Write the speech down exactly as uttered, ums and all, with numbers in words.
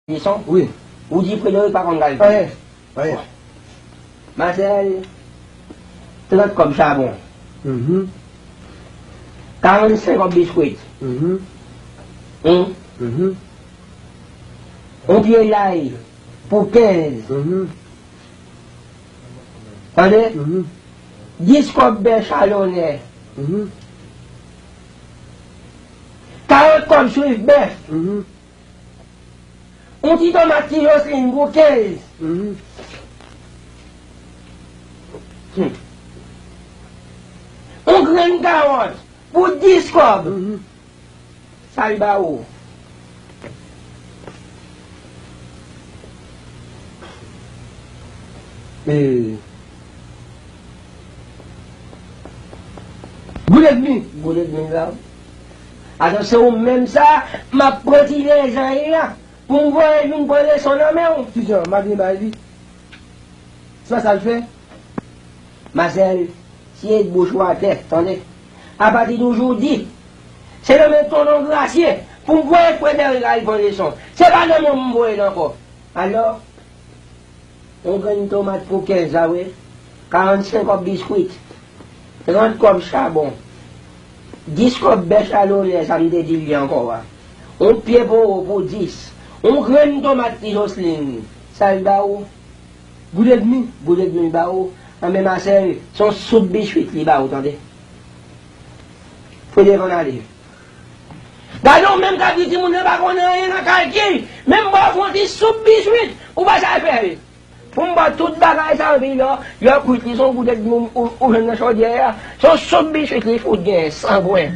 Leson? Wi. Ou di Frederic pa konn kalkile. Anyen. Anyen. Marcel, trant kòb chabon. Mhm. Karannsenk kòb biskwit. Mhm. Hum. Mhm. On pye lay pou kenz. Mhm. Tande? Mhm. Dis kòb bèf chalonè. Mhm. Karant kòb swiv bèf. Mhm. On ti tomat ti Joslin pou kenz. Mhm. Hmm. On grenn kawòt pou dis kòb. Mhm. Sa l ba ou? E. Goud edmi. Goud edmi l ba ou. Atò, se ou menm sa, m ap pran ti lejan la pou m voye vin pran leson nan men w. Kijan? M ap vin bay li. Se pa sa l fè? Marcel, siye bouch ou atè, tande. Apati de jodi, se nan men tonton Grasye pou m voye Frederic al pran leson. Se pa nan men w m voye l ankò. Alò, on grenn tomat pou kenz la, wi. Karannsenk kòb biskwit. Trant kòb chabon. Dis kòb bèf chalonè, sa m te di l ye ankò a. On pye powo pou dis. On grenn tomat ti Joslin. Sa l ba ou? Goud edmi. Goud edmi l ba ou. Anben Marcel, se on soup biswit li ba ou, tande. Frederic ann ale. Gade w menm k ap di timoun nan pa konnen anyen nan kalkil. Menm ba w fè on ti soup biswit, ou pa sa fè l. Pou m ba w tout bagay sa yo, epi lè, lè w kwit li, se on goud edmi ou, ou, ou jwenn nan chodyè a. Se on soup biswit li fout gen, sangwen.